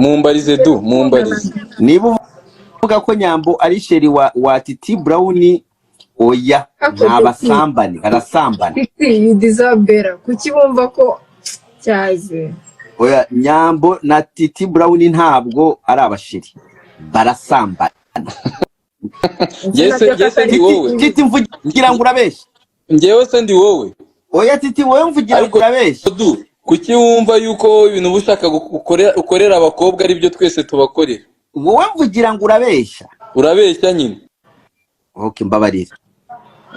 Mumbarize du, mumbarize. Niba uvuga ko Nyambo ari chéri wa Titi Brown, oya. Ako Nta Titi. basambane, barasambana. Titi, you deserve better. Kuki bumva ko cyaze? Oya, Nyambo na Titi Brown ntabwo ari abachéri, barasambana. Njye se, Nabyo njye se ndi Titi, wowe? Titi, mvugira ngo urabeshya. Njyewe se ndi wowe? Oya Titi, wowe mvugira ngo Ariko urabeshya. du, kuki wumva yuko ibintu uba ushaka ukorera abakobwa ari byo twese tubakorera? Wowe mvugira ngo urabeshya. Urabeshya nyine. Okay, mbabarira.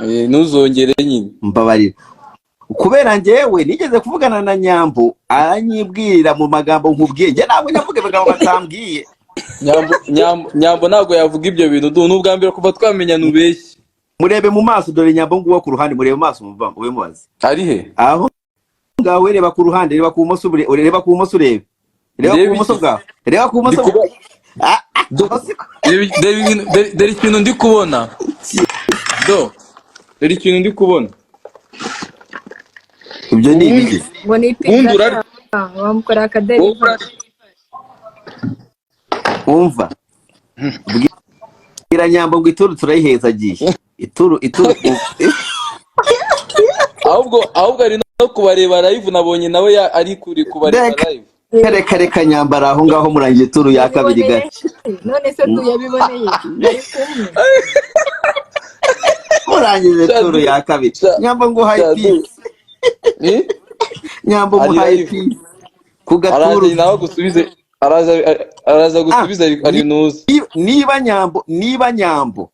Eh, ntuzongere nyine. Mbabarira, kubera njyewe nigeze kuvugana na Nyambo, aranyibwira mu magambo nkubwiye. Njye ntabwo nyavuga amagambo batambwiye. Nyambo, Nyambo, Nyambo ntabwo yavuga ibyo bintu du. N'ubwa mbere kuva twamenyana ubeshye. Murebe mu maso, dore Nyambo nguwo ku ruhande. Murebe mu maso, muva ube mubaze. Ari he? Aho ngaho, reba ku ruhande, reba ku bumoso, reba ku bumoso, urebe, reba ku Ndebe bumoso iki? bwawe, reba ku Ndi bumoso. kuba Ah, ah, Do- aho siko. Reba ikintu ndi kubona do, dore ikintu ndi kubona. Ibyo ni Ubundi ibiki? Ngo ni ubundi pizza. urarya. Bamukorera Wowe akadelivery. urarya. Umva, bwira Nyambo ngo ituru turayiheza, agiye ituru, ituru. Ahubwo ari no kubareba live, nabonye nawe ari kuri kubareba Reka live. Reka reka, nyambara aho ngaho, murangiye ituru ya kabiri. Yabiboneye. Gake. None se tuyabiboneye bari kumwe? Murangije Sha turu du ya kabiri. Sha Nyambo, nguhaye sha du peace. Eh? Nyambo, Ari muhaye live. peace ku gaturu. Araje nawe gusubize, araza Ah, gusubiza, ari nuzi. Niba Nyambo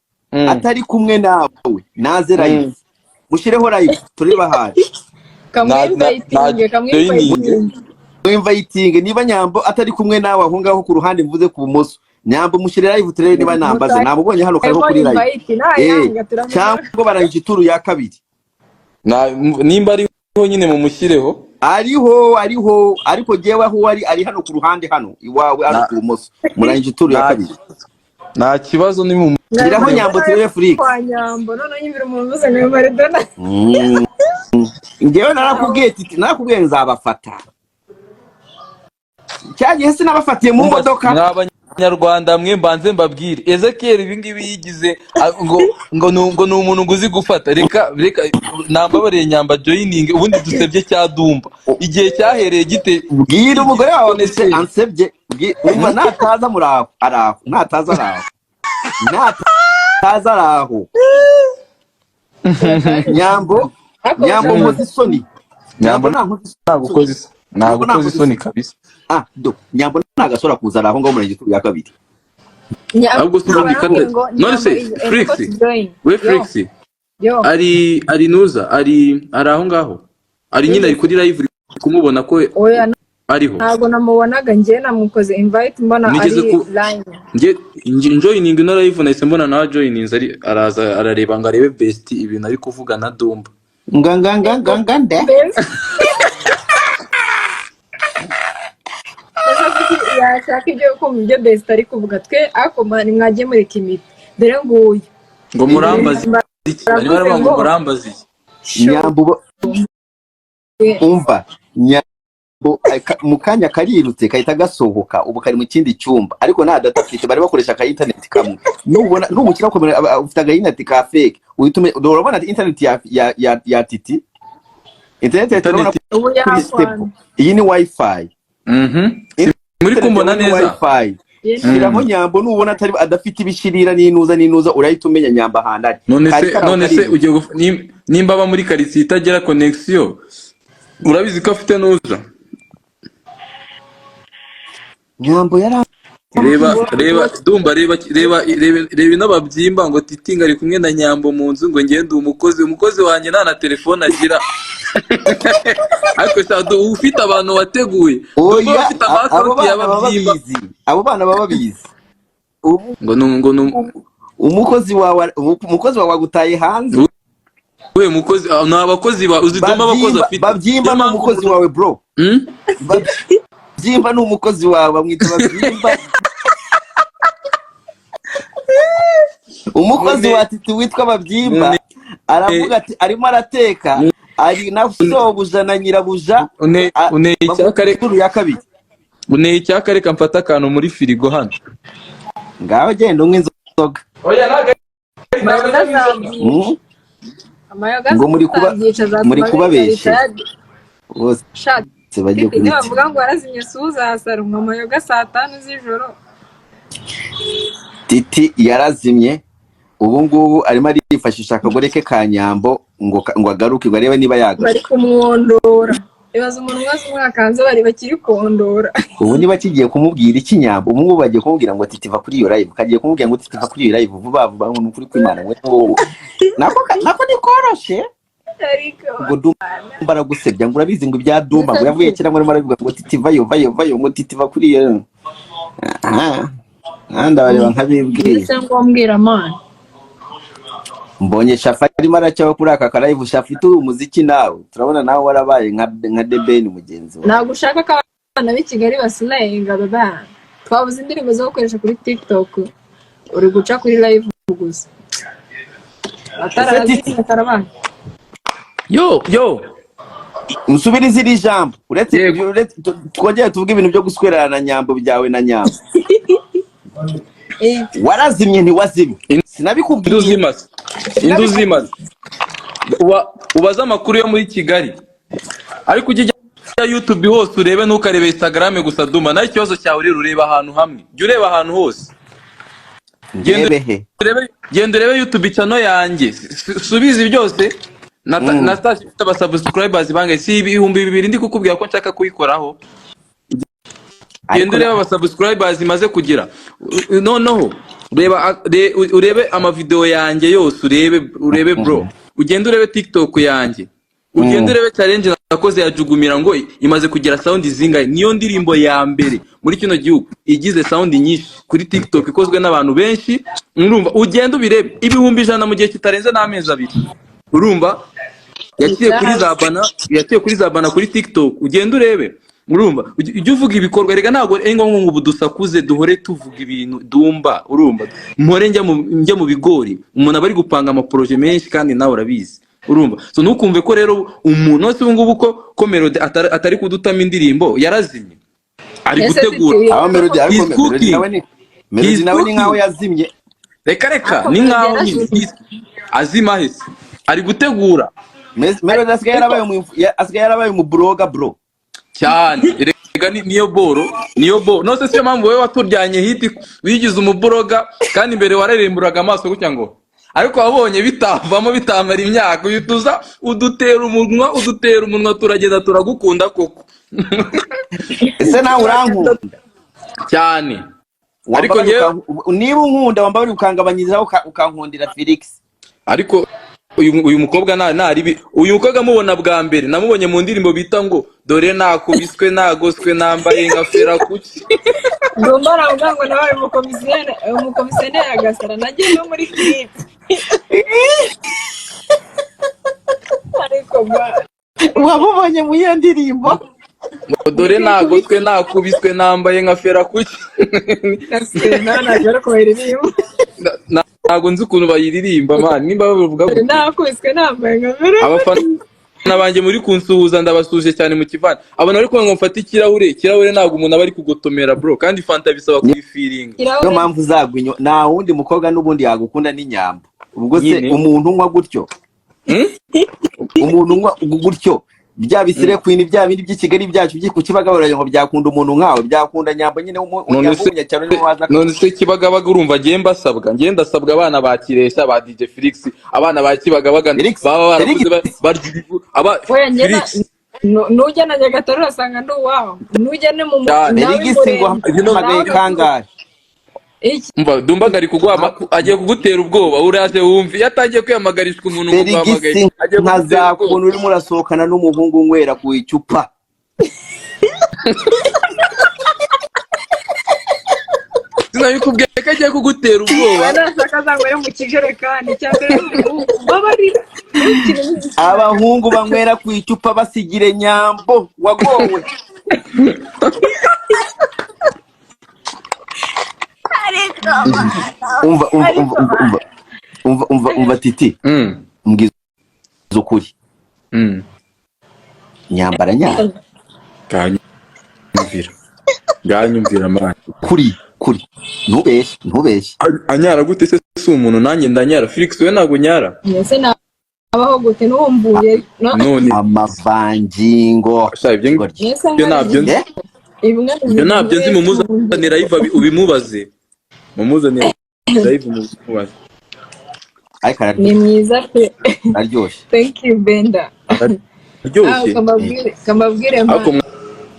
atari kumwe nawe, naze live, mushireho live tureba haje. Na na na Kamwinvitinge. Joininge. Kamwinvitinge. Mwinvitinge. Niba Nyambo atari kumwe nawe aho ngaho ku ruhande, mvuze ku bumoso, Nyambo mushyire live turebe niba nambaze. Namubonye hano kariho mutahemo kuri live. invite Eh, nayanga turamubona. Cyangwa barangije ituru ya kabiri. Na nimba ariho nyine mumushyireho. Ariho, ariho, ariko jyewe aho ari hano ku ruhande, hano iwawe, hano Na ku bumoso, murangije ituru ya nta kabiri. Nta kibazo, ni Shyiraho mumushyireho. Nyambo turebe Felix. Kwa Nyambo, none nyumvira umuntu uvuze nka Maradona. Njyewe narakubwiye Titi, narakubwiye nzabafata. Cya gihe sinabafatiye mu Umva modoka. Mwa banyarwanda mwe, mbanze mbabwire, Ezekiel ibi ngibi yigize ngo ni umuntu ngo uzi gufata. Reka reka, nambabariye Nyamba joining, ubundi dusebye cya Dumba igihe cyahereye gite. Bwira umugore wawe None ngo se ansebye. Umva, nataza muraho, araho, nataza araho, nataza araho. Nyambo, Ariko Nyambo, ushaka nkoze isoni. Nyambo Nyambo nta nkoze ntagukoze isoni. Ntagukoze Nyambo ntakoze isoni isoni. kabisa. Ah, do Nyambo ntago kuza, araho ngaho murenge ya kabiri. Ahubwo se ubundi Barambwiye kata ngo none Nyambo se is Flix escort join. We Yo. Flix. Yo. Ari nuza, ari aho ngaho, ari nyine, ari kuri live, uri kumubona ko Oya. ariho? Ntabwo namubonaga njye, namukoze invite mbona Nigeze ari ku line. Nge njoining ino live, nahise mbona nawe joininze, ari araza arareba ngo arebe best ibintu ari kuvuga na Dumba. Nganganganganga nde? Mbese kuki yashaka ibyo kumva, ibyo best ari kuvuga twe? Ariko mwagiye mureka imiti, dore nguyu. Ngo murambaze iki? Barimo Baravuze baravuga ngo ngo murambaze iki? Shu. Nyambo umva, Nyambo mu kanya karirutse kahita gasohoka, ubu kari mu kindi cyumba, ariko nta data afite, bari bakoresha aka internet kamwe. Nubona numukira ukomera ufite aga internet ka fake, uhita urabona internet ya Titi, internet ya Titi, urabona Internet. Ubu kuri stable. yakwana. Iyi ni wifi. Muri Internet kumbona yawe ni neza? wifi. Shyiraho Nyambo, nubona atari adafite ibishirira n'inuza n'inuza, urahita umenya Nyambo ahantu ari. None Kari se karaho none se karirutse. Ugiye nimba aba muri karitsiye itagira connexion, urabizi ko afite nuza. Nyambo yari Reba, reba Dumba, reba, reba, reba, reba ino babyimba ngo Titi ngo ari kumwe na Nyambo mu nzu, ngo ngende umukozi wanjye nta na telefone agira. Ariko sha du, ufite abantu wateguye Dumba, Oya, bafite abo ama account bana baba y'ababyimba. babizi, abo bana baba babizi ubu. Ngo ni Umukozi wawe agutaye hanze. We mukozi, ah, ni abakozi ba uzi Dumba, abakozi Babyimba afite. Babyimba Niyo ni mpamvu umukozi umuntu wawe, bro. Hmm? Babyimba ni umukozi wawe, bamwita Babyimba, umukozi Mune wa Titi witwa Babyimba. Mune Aravuga ati arimo arateka, ari na sobuja na nyirabuja. Une une Bamuha icyaka ituru ya kabiri. Uneye icyaka, reka mfate akantu muri firigo hano. Ngaho genda unywa inzoga. Oya, ntabwo Amayoga azabyica. Amayoga Ngo muri kuba azabyica, azatuma muri kubabeshya bicarita. Bose Shati bajye kubiti. Nibavuga ngo warazimye, suzasara unywa amayoga saa 5 z'ijoro. Titi yarazimye, ubu ngubu arimo arifashisha akagore ke ka Nyambo ngo agaruke, ngo arebe niba Bari yagaruka. kumwondora. Ibaza umuntu umaze umwaka hanze, bari bakiri kondora. Ubu niba kigiye kumubwira iki Nyambo, ubu ngubu bagiye kumubwira ngo "Titi, va kuri iyo live", kagiye kumubwira ngo "Titi, va kuri iyo live vuba vuba", ngo ni ukuri kw'Imana ngo nako ni koroshe. Ariko Ngo Dumba aragusebya, ngo urabizi, ngo ibya Dumba ngo yavuye kera, ngo arimo arabivuga ngo "Titi, vayo, vayo, vayo", ngo "Titi, va kuri iyo". Aha aha ndabareba nkabibwiye. Ndetse ngo mbwira mani. Mbonye Shafa arimo aracyaho kuri aka kalive. Shafa, ufite umuziki nawe, turabona nawe warabaye nka Debeni mugenzi wawe. Ntabwo ushaka ko abana b'i Kigali basilayenga baba. Twabuze indirimbo zo gukoresha kuri TikTok, uri guca kuri live gusa. Ese Titi? Atarazi karabana. Yo yo. Nsubirize iri jambo uretse Yego. Uretse twongere tuvuge ibintu byo guswererana na Nyambo byawe na Nyambo. Warazimye, ntiwazimye? Indi Sinabikubwiye. Uzimaze, indi uzimaze. Ubaze amakuru yo muri Kigali, ariko ujye ujya YouTube hose urebe, ntukarebe Instagram gusa. Duma nawe ikibazo cyawe rero, ureba ahantu hamwe, jya ureba ahantu hose. Genda. Ndebe he? Urebe, genda urebe YouTube channel yanjye. Subiza byose na na sitasiyo ifite abasubscribers bangahe? Si 2000 ndi kukubwira ko nshaka kuyikoraho? Ariko Genda urebe abasubscribers imaze kugira. Noneho reba, urebe amavideo yanjye yose, urebe bro, ugende urebe TikTok yanjye, ugende urebe challenge nakoze ya Jugumira, ngo imaze kugira sound zingahe? Niyo ndirimbo ya mbere muri kino gihugu igize sound nyinshi kuri TikTok, ikozwe n'abantu benshi, urumva? Ugende ubirebe, 100,000 mu gihe kitarenze n'amezi 2, urumva? Yaciye kuri za bana, yaciye kuri za bana kuri TikTok. Ugende urebe, urumva? Ujye uvuga ibikorwa rega, ntabwo ari ngombwa ngo ubu dusakuze, duhore tuvuga ibintu. Dumba, urumva, mpore njya mu bigori. Umuntu aba ari gupanga amaprojet menshi kandi nawe urabizi, urumva? So ntukumve ko rero umuntu wese ubu ngubu ko Melody atari kudutama indirimbo, yarazimye, ari Ese gutegura. Titi, Aho Melody, ariko He's Melody cooking. nawe ni Melody He's nawe ni nkaho cooking. yazimye. Reka reka. Ariko Ni Melody nkaho nyine yarazimye. Azima hese? Ari gutegura. Melody asigaye yarabaye umu blogger, bro. Cyane rega, niyo boro, niyo boro. Nose siyo mpamvu wowe waturyanye hit, wigize umublogger, kandi mbere wararimburaga amaso gutya ngo, ariko wabonye bitavamo, bitamara imyaka, uhita uza udutera umunwa, udutera umunwa, turagenda turagukunda koko. Ese nawe urankunda? Cyane, ariko Wambabarira. njyewe Niba unkunda, wambabarira ukangabanyirizaho ukankundira Felix. Ariko uyu mukobwa nta ntaribi. Uyu mukobwa mubona bwa mbere namubonye mu ndirimbo bita ngo "Dore nakubiswe nagoswe nambaye nka ferakuki". Ngomba aravuga ngo nabaye umukomisiyoneri agasara nagiye no muri clip, ariko ba Wamubonye mu iyo ndirimbo? Ngo "Dore nagoswe nakubiswe nambaye nka ferakuki". Nawe ntabwo ari kubaririmba. Ntabwo nzi ukuntu bayiririmba man, nimba babivuga gutya. Nakubiswe nambaye nka mbere. Abafana banjye muri kunsuhuza, ndabasuhuje cyane mu kivana. Abantu bari kuvuga ngo mfate ikirahure, ikirahure ntabwo umuntu aba ari kugotomera bro, kandi fanta bisaba kuyifiringa. Niyo mpamvu uzagwa inyuma, nta wundi mukobwa n'ubundi yagukunda n'inyambo ubwo se. Nyine. Umuntu unywa gutyo, umuntu unywa gutyo, bya bisire queen, bya bindi by'i Kigali byacu byi ku Kibagabaga, ngo byakunda umuntu nkawe? Byakunda Nyambo nyine None Nyambo se w'umunyacyaro niwe waza. None se Kibagabaga, urumva ngiye mbasabwa, ngiye ndasabwa abana ba Kiresha, ba DJ Felix, abana ba Kibagabaga Felix, baba Felix. barakuze barya ibivu aba Oya, njye Felix. Nujya na Nyagatare urasanga ndi uwawe, nujya no mu Cyane. nawe Felix ngo murenge ahamagaye kangahe? Iki? Umva, Dumbaga ari kuguhama, agiye kugutera ubwoba. Uraje wumva iyo atangiye kwiyamagarishwa umuntu ngo Felix guhamagaye, agiye kugutera ubwoba. Nkazakubona urimo urasohokana n'umuhungu unywera ku icupa. Sinabikubwiye ko agiye kugutera ubwoba? Nashaka azanywere mu kijerekani cya mbere, mbabarira. Abahungu banywera ku icupa basigire Nyambo wagowe. Umva, umva, umva, umva, umva, umva, umva, umva Titi. Mbwiza ukuri. Nyambara nyara. Kanyumvira. Nganyumvira man. Kuri ntubeshye, ntubeshye. Anyara gute se? Si umuntu? Nanjye ndanyara. Felix, we ntabwo unyara? Mbese nabaho gute n'uwumvuye no? None Amavangingo. Sha, ibyo Ikigoryi. Mbese ibyo ntabyo nzi. Eh? Ibimwe mu Ibyo ntabyo nzi. bintu. Mumuzanira live ubimubaze, mumuzanira live umubaze. Ariko Ni araryoshye. mwiza pe. Araryoshye. Thank you, Benda. Aryoshye. Kambabwire Ariko man.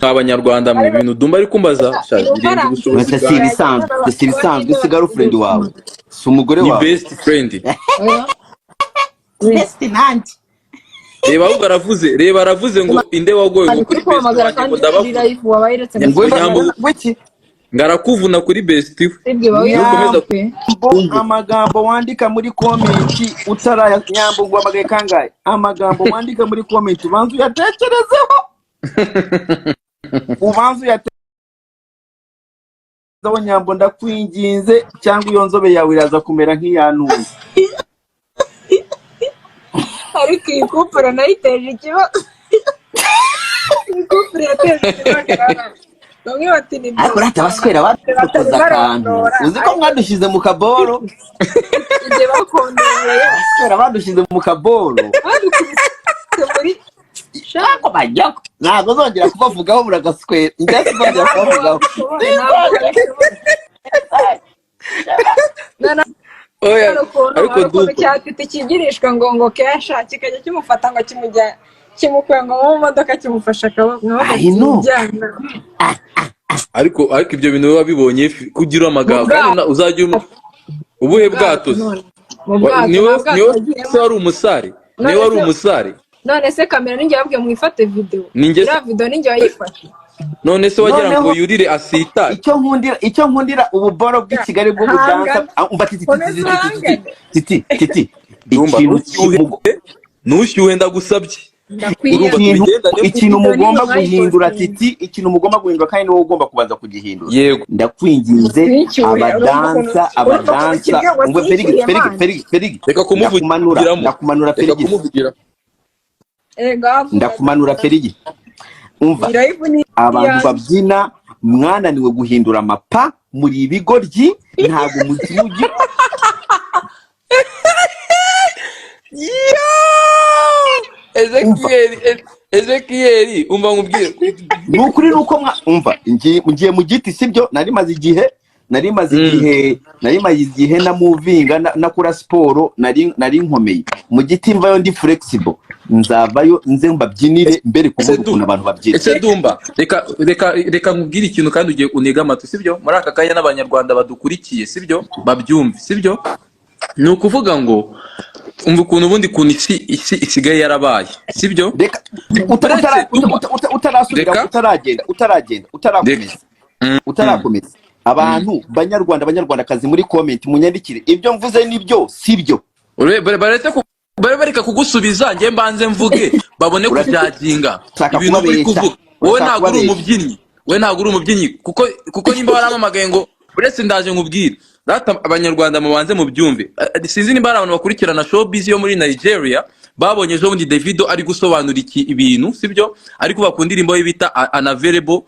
mwa abanyarwanda mwe, ibintu Dumba ari kumbaza, sha, birenze ubushobozi Mbese si bwanjye. ibisanzwe, si ibisanzwe. Si girlfriend wawe? Si umugore Ni wawe? best friend. Oya. Best nanjye. Reba ahubwo aravuze, reba aravuze ngo inde wagoye ngo Ari kuri kuri best kuhamagara wanjye ngo kandi kuri ndabavuna. live wabayiretse. Nyambo. Ngwiki, ngwiki? Ngo arakuvuna kuri best we. Sibwe Nukomeza pe. Nyambo, amagambo wandika muri comment utaraya. Nyambo, nguhamagaye kangahe? Amagambo wandika muri comment ubanza uyatekerezeho, ubanza uyatekerezeho. Nyambo, ndakwinginze, cyangwa iyo nzobe yawe iraza kumera nk'iyantuye. Ariko iyi couple nayo iteje ikibazo, iyi couple yateje ikibazo. Bamwe bati ni Ariko rata abaswera badukoze akantu, uzi ko mwadushyize mu kaboro? Igihe bakondoreye. Abaswera badushyize mu kaboro. Badukubise muri Shako bajyako, ntabwo zongera kubavugaho. Muragaswera, njya sinzongera ntabwo kubavugaho. wabishobora, ntabwo wabishobora. Oya. Hari ukuntu Ariko hari ukuntu Dumba cya Titi kigirishwa ngo kesha kikajya kimufata ngo kimujya kimukura ngo mu modoka, kimufashe akaboko nabo I know. kimujyana. Ariko ibyo bintu biba bibonye kugira Mu amagambo kandi bwato. ubuhe bwato se? None mu bwato. Niwe Nta bwato niwe wagiyemo. Se wari umusare niwe None wari se umusare. None se kamera ninjye wabwiye mwifate video? Ni njye. Iriya video ninjye wayifashe. None se wagira ngo Noneho yurire asitare? Icyo nkundira ububoro bw'i Kigali bw'ubudansa. Hangana. Ah, umva Titi, Titi. Komeza. Titi, Titi. Uhangane. Titi, Titi, Dumba, ikintu ntushyuhe, ntushyuhe, ndagusabye. Ndakwiye. Urumva ikintu tubigendane. Ikintu Video niyo mugomba guhindura, mwayipostinze. Titi, ikintu mugomba guhindura, kandi niwowe ugomba kubanza kugihindura. Yego. Ndakwinginze. Sinshyuhe, urumva ukuntu Abadansa, urumva ukuntu abadansa kibwiye ngo umva Felix. sinshyuhe Felix. man. Felix, Felix. Reka Ndakumanura. kumuvugiramo. Ndakumanura. Reka Felix. kumuvugira. Ego, avuga. Ndakumanura, Felix, umva. Iyi live ni Abantu iyanjye. babyina mwananiwe guhindura amapa, muri ibigoryi, ntabwo muzi. Yo! Umva. Ezekiel, Ezekiel, umva nkubwire. Ni ukuri, ni uko umva, ngiye mu giti, sibyo? Nari maze igihe, nari maze igihe na muvinga nakora siporo, nari nkomeye mu giti, mvayo ndi flexible. Nzavayo nze mbabyinire mbere Ese kuvuga ukuntu abantu babyina. Ese Dumba, reka nkubwire ikintu kandi ugiye unega amatwi, sibyo? Muri aka kanya n'abanyarwanda badukurikiye, sibyo, babyumve, sibyo? Ni ukuvuga ngo umva ukuntu ubundi ukuntu isi isigaye yarabaye, sibyo? Reka Uretse Dumba, utarasubira. Reka. Utaragenda, utaragenda, utarakomeza. Reka. Utarakomeza, abantu banyarwanda, banyarwandakazi, muri comment munyandikire ibyo mvuze nibyo sibyo. Bareka kugusubiza, njye mbanze mvuge babone kujudginga Urashaka ibintu uri kubabeshya. kuvuga. Wowe Urashaka ntabwo uri kubabeshya. umubyinnyi, wowe ntabwo uri umubyinnyi, kuko nimba waramamagaye ngo uretse ndaje nkubwire rata abanyarwanda mubanze mubyumve. Sinzi nimba hari abantu bakurikirana showbiz yo muri Nigeria babonye ejo bundi Davido ari gusobanura iki ibintu, sibyo? Ari kuva ku ndirimbo ye bita Unavailable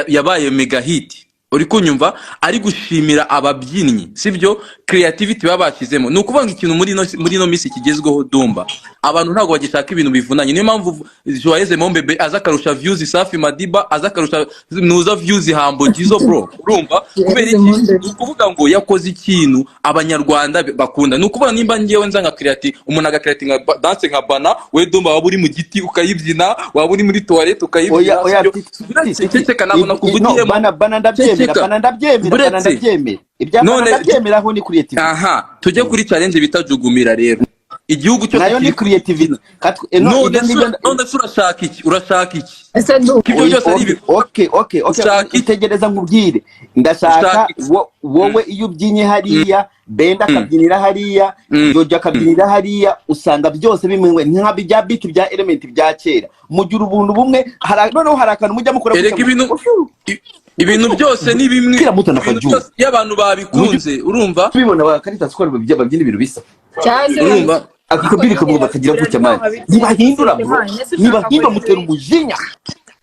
yabaye mega hit, uri kunyumva? Ari gushimira ababyinnyi, sibyo? Creativity baba bashyizemo. Ni ukuvuga ngo ikintu muri ino minsi kigezweho, Dumba, abantu ntabwo bagishaka ibintu bivunanye. Niyo mpamvu Joyeuse Mombebe aza akarusha views Safi Madiba, aza akarusha nuza views Humble Jizzo, bro. Urumva kubera iki? Ni ukuvuga ngo yakoze ikintu abanyarwanda bakunda. Ni ukuvuga nimba ngewe nza nka creati umuntu agacreatinga dance nka bana, we Dumba, waba uri mu giti ukayibyina, waba uri muri toilette ukayibyina. Oya, oya. Sibyo? Titi, Uretse Titi, ceceka, ntabwo no, nakuvugiyemo. bana ndabyemera. Ceceka. Bana ndabyemera, bana Buretse. ndabyemera ibya bana. None Ndabyemera, aho ni creativity. Aha tujye kuri challenge bita Jugumira rero, igihugu cyose Nayo ni kiri creativity. No, none ibyo se ngibyo. None se urashaka iki? Urashaka iki? Ese du Ko ibyo byose ari ibi Okay. Ushaka iki? Itegereza nkubwire, ndashaka Ushaka iki? wowe iyo ubyinnye hariya, Benda akabyinira hariya, Jojo akabyinira hariya, usanga byose bimwe nka bya beat bya Element bya kera, mugira ubuntu bumwe. Noneho hari akantu mujya mukora Erega gutya ibintu ibintu byose ni bimwe. Kila mtu Ibintu anafajua. byose iyo abantu babikunze, urumva? Tubibona bakarita sikoro babyina ibintu bisa. Cyaze. Urumva? Akakabiri kamwe bakagira gutya man, ntibahindura bro, ntibahindura, mutera umujinya.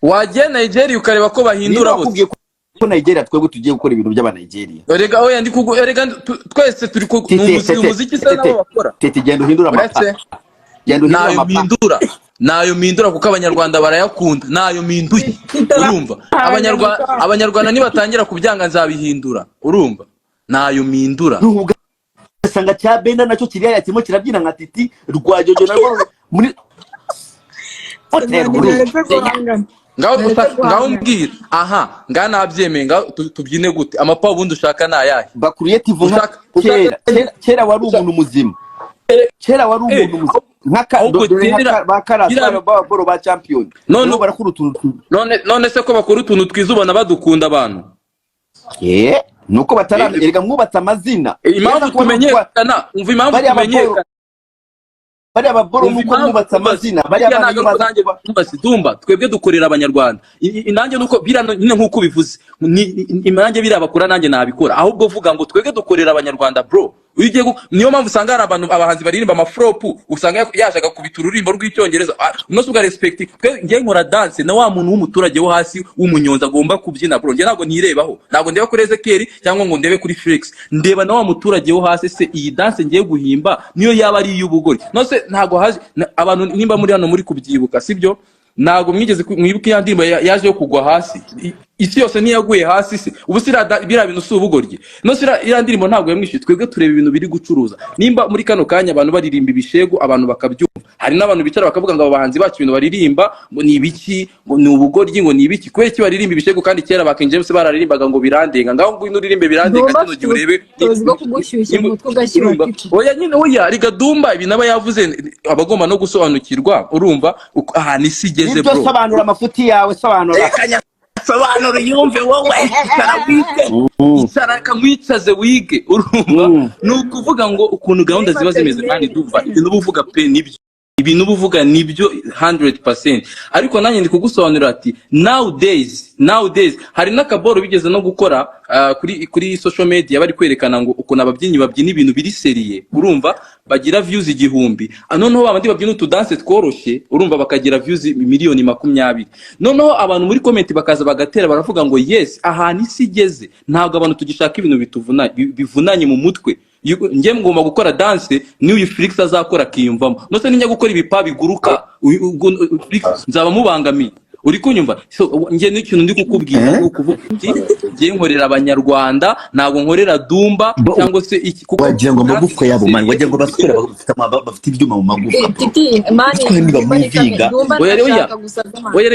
Wagiye Nigeria ukareba ko Niba bahindura bose. wakubwiye ko ko Nigeria, twebwe tugiye gukora ibintu by'Abanigeria. Erega oya, ndi kugu, erega twese turi ku ni Tite, umuziki, Tete, umuziki se Tete, nabo bakora. Tete, genda uhindure amapa. Uretse Genda uhindure nayo amapa. mpindura, nayo mpindura, kuko Abanyarwanda barayakunda. Nayo mpinduye, urumva? Abanyarwanda nibatangira kubyanga nzabihindura, urumva? Nayo mpindura. Ugasanga cya Benda nacyo kiriya kirimo kirabyina nka Titi Rwajojo narwo muri hotel. Naretse guhangana. Ngaho Naretse ngaho guhangana. mbwira aha ngaho, nabyemeye. Ngaho tubyine gute? Amapa ubundi ushaka ni ayahe? Ba creative nka Ushaka kera. Kera, kera wari umuntu muzima, kera wari umuntu muzima nka Ahubwo dore nka ba Karasi, ba boro ba champion. None Nabo barakora utuntu none se ko bakora utuntu twiza, ubona badukunda abantu? Nuko bataramenya. Erega mwubatse amazina. Impamvu Keza kubona tumenyekana, umva impamvu bariya baboro tumenyekana. Bariya baboro, Umva nuko impamvu mwubatse umva amazina, bariya biriya bana ntabwo iyo ari uko baza nanjye kuba umva si Dumba, twebwe dukorera Abanyarwanda. Nanjye nuko biriya nyine nk'uko ubivuze, nanjye biriya bakora nanjye nabikora. Ahubwo vuga ngo twebwe dukorera Abanyarwanda, bro. Iyo ugiye niyo mpamvu usanga hari abantu, abahanzi baririmba amaflop, usanga yaje agakubita ururimbo rw'Icyongereza. Uno si respect. Twe njye nkora dance na wa muntu w'umuturage wo hasi w'umunyonzi agomba kubyina, bro. Njye ntabwo ntirebaho, ntabwo ndeba kuri Ezekiel cyangwa ngo ndebe kuri Felix, ndeba na wa muturage wo hasi. Se iyi dance ngiye guhimba niyo yaba ari iy'ubugori? No se ntabwo haje abantu, nimba muri hano muri kubyibuka, sibyo? Ntabwo mwigeze mwibuka ya ndirimbo yaje yo kugwa hasi? Isi yose ntiyaguye hasi se? Ubu si biriya bintu si ubugoryi? No si iriya ndirimbo ntabwo yamwishyuye? Twebwe tureba ibintu biri gucuruza. Nimba muri kano kanya abantu baririmba ibishegu, abantu bakabyumva, hari n'abantu bicara bakavuga ngo aba bahanzi bacu ibintu baririmba ngo ni ibiki, ngo ni ubugoryi, ngo ni ibiki? Kubera iki baririmba ibishegu kandi kera ba King James bararirimbaga ngo birandenga? Ngaho ngwino uririmbe birandenga. Dumba Kino afite gihe urebe ubushobozi bwo kugushyushya mu mutwe ugashyuha. Urumva? Titi. Oya nyine, oya riga. Dumba ibintu aba yavuze aba agomba no gusobanukirwa, urumva ahantu isi igeze, Nibyo. bro. Sobanura amafuti yawe, sobanura. Reka nyasobanuro yumve. Wowe icara wige. Icara kamwicaze wige, urumva? Ni ukuvuga ngo ukuntu gahunda ziba zimeze, kandi Dumba, ibintu uba uvuga pe nibyo, ibintu uba uvuga nibyo 100%. Ariko nanjye ndi kugusobanurira ati nowadays hari n'akaboro bigeze no gukora kuri social media, bari kwerekana ngo ukuntu ababyinnyi babyina ibintu biri sérieux, urumva, bagira views 1000. Noneho babandi babyina utudanse tworoshye, urumva, bakagira views miliyoni 20. Noneho abantu muri comment bakaza bagatera, baravuga ngo yes, ahantu isi igeze ntabwo abantu tugishaka ibintu bituvuna bivunanye mu mutwe. Njye ngomba gukora dance n'uyu Felix azakora akiyumvamo. Nose ninjya gukora ibipa biguruka, Felix nzaba mubangamiye, uri kunyumva? So njye n'ikintu ndi kukubwira Eh? ni ukuvuga uti njye nkorera Abanyarwanda, ntabwo nkorera Dumba cyangwa se iki, kuko Wagira ngo dance amagufwa yabo, man, sérieux. Wagira ngo abasore bafite ibyuma mu magufa, bro. Titi, man. Gutwara Dumba ni nibamuvinga. Dumba Oya, oya. ntashaka gusaza, man. Oya.